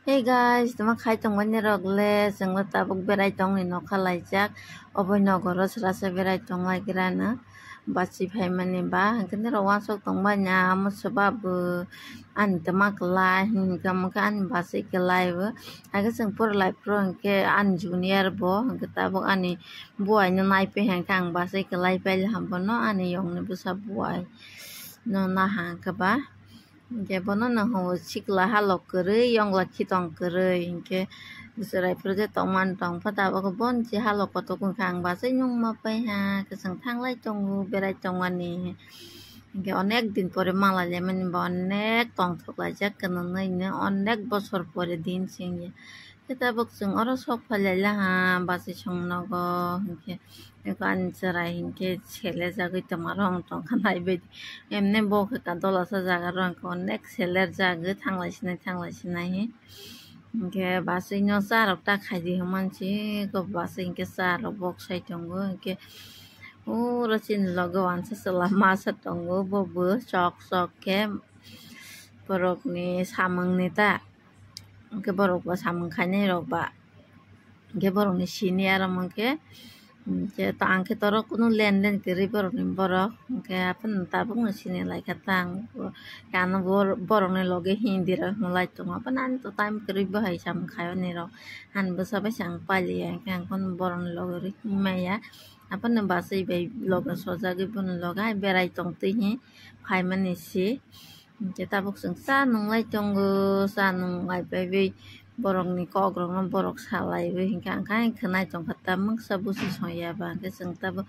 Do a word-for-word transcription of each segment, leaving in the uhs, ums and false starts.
Hey guys, tuma khai tongmani rok le, chwngno tabuk berai tongni nokha laijak. Oboi nogoro srasa berai tong lai gira no, basi phaimani ba, hwnkhe norok wansok tongbai na, amo swba bo ani tuma kwlai, hwnkhe omo khe ani basi kwlai bo. Hakhe chwng pura lai phuru hwnkhe ani junior bo, hwnkhe tabuk ani buai no naipe hwnkhe ang basi kwlai paila ham bono, ani yong ni bwsa buai no naha hwnkhe ba. Hwnkhe bono no hwngo sikla halok kwrwi, yongla khitong kwrwi, hwnkhe chwrai phuru je tongmani tongkha tabuk bo nisi halok kotok wngkha, ang bachai nungma pai ha, kwchwng thanglai tongo, berai tongmani. Hwnkhe onek din pore malai laimani ba onek tongthok laijak, kwnwi no onek bosor pore din se wngya. Khe tabuk chwng oro sok phai lai laha, bachai song nogo, hwnkhe. Eko ani chwrai hinkhe selejagwi tongma rong tongkha naibaidi. Emne bo khe ka dola sa jaga rong khe onek selerjagwi thanglai sinai thanglai sinai hi. Hinkhe bachai no cha rok ta khaidi hwnmansi, eko bachai hinkhe cha rok bok sai tongo. Hinkhe uro chini loge uansa chwla masa tongo, bo bo chok chok khe borokni samungni ta. Hinkhe borok bo samung khainai rok ba. Hinkhe borokni senior omo khe, hinkhe to ang khe toro kunu lenden kwrwi borokni borok. Hinkhe aphano tabukno sini laikha ta ang. Khe ano bor-, borokni loge Hindi rok hwnlai tongo. Aphano ani to time kwrwi bo hai samung khaio ni rok. Ani bwsa bai se ang pailiya, hinkhe ang phano borokni loge rw himya. Aphano bachai bai loge sojagwi bono loge hai berai tongtwi hi phaimani se. Hinkhe tabuk chwng cha nunglai tongo, cha nunglai paiwi borokni kokrokno borok salaiwi hinkhe ang khe khwnai tongkha, ta mungsa busi songya ba hinkhe chwng tabuk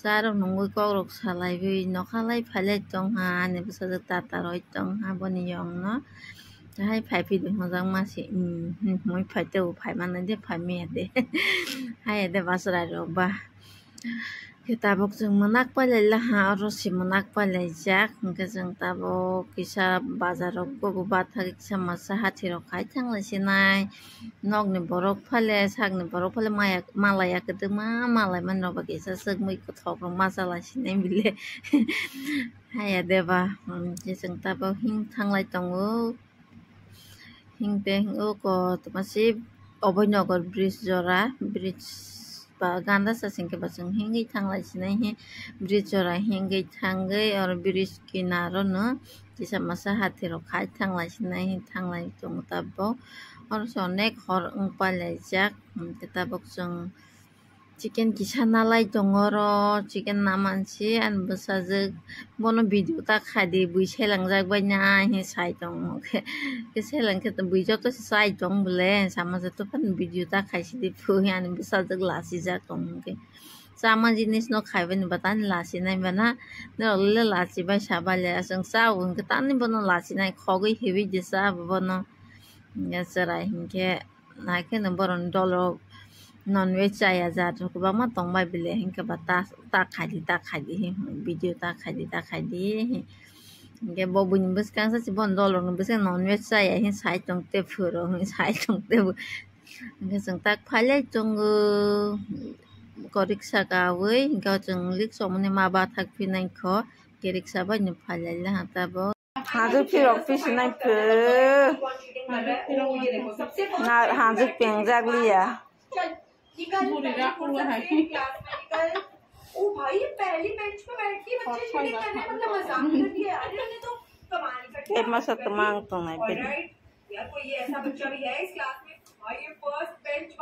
cha rok nungwi kokrok salaiwi nokha lai phailai tongha, ani bwsajwk tatarwi tongha boni yongno. Hai phaiphidi hwnjak masi, hmm, hmm, hwnwi phaiteo, phaimani de, phaimaya de. Haiya de bachwrai rok ba. Khe tabuk chwng mwnak pailai laha, oro se mwnak pailaijak. Hinkhe chwng tabuk kisa bazar rok bobo bathagwi kisa masa hathi rok khai thanglai sinai. Nokni borok phale, sakni borok phale maya, malaya kwdwkma malaimani rok ba kisa swkmwi kwthok rok ma chalai sinai bile. Haiya de ba, hmm, khe chwng tabuk him thanglai tongo. Hingke oko tongmasi Oboi Nogor bridge jora, bridge ba ganda sa singke ba chwng hingwi thanglai sinai hi bridge jora hingwi thangwi oro bridge kinaro no kisa masa hathi rok khai thanglai sinai hi thanglai tongo tabuk. Oro se onek hor wng pailaijak, hingke tabuk chwng chicken kisa nalai tongo oro, chicken namansi ani bwsajwk bono video ta khaidi, bui selangjak bai na he sai tongo khe, khe selang khe bui joto se chai tong bole, sama joto phano video ta khaisidi phu he ani bwsajwk lachijak tong khe. Chama jinis no khaibai ni bata ani lachinai bana, norok le lachibai sabai le, aswk cha o hwnkhe tani bono lachinai khogwi hibi de cha bono, chwrai hinkhe. Naikheno borokni dolrok non veg chaya jat rok kwbangma tongbai bile, hinkhe ba ta, ta khaidi, ta khaidi, hi, hi, video ta khaidi, ta khaidi, hi. Hinkhe bo buini bwskang sa se bono dolrokni bwskango non veg chaya hi sai tong te phuro, hi sai tong te bo. Hinkhe chwng tak phailai tongo, eko riksa kawi, hinkhe chwng riksa mani ma bathak phinai kho, hinkhe riksa bai no phailai laha tabuk. Hanjwk phirok pisinai pho. Na hanjwk pengjak liya. Headmaster twmang tongnai bini.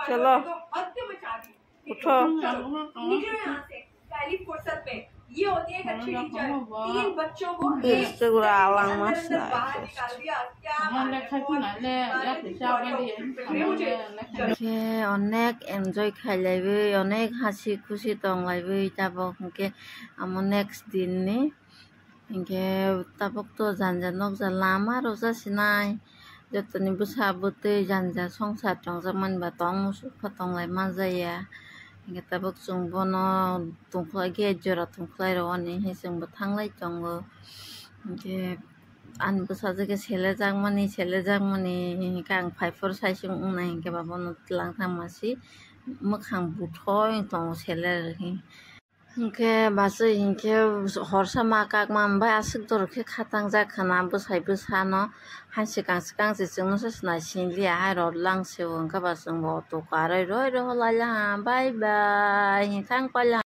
Chalo. Utho. Bwswk rw alang ma swnai. Khe onek enjoy khailaiwi, onek hasi khusi tonglaiwi tabuk, hinkhe amo next din ni. Hinkhe tabuk to janja nokja lama rwja sinai, jotoni bwsa bwtwi janja songsar tongjakmani ba tong musuk pha tonglai manjaya. Hinkhe tabuk chwng bono tongkhlai gate jora tongkhlai rw ani hinwi chwngbo thanglai tongo. Hinkhe ani bwsajwk khe selejakmani, selejakmani hinkhe ang phaiphuru saisung wngnai hinkhe ba bono twlang thangmasi mwkhang buthoi wng tongo seler hinwi. Hinkhe bachwi hinkhe horsa ma kakma bai aswk dorok khe khatangjak khwna bwsai bwsano, hai swkang swkang se chwngno se swnai sinliya, hai rot lang se o, hinkhe ba chwngbo auto karwi roi rw lai laha, bye bye, hinthang paila.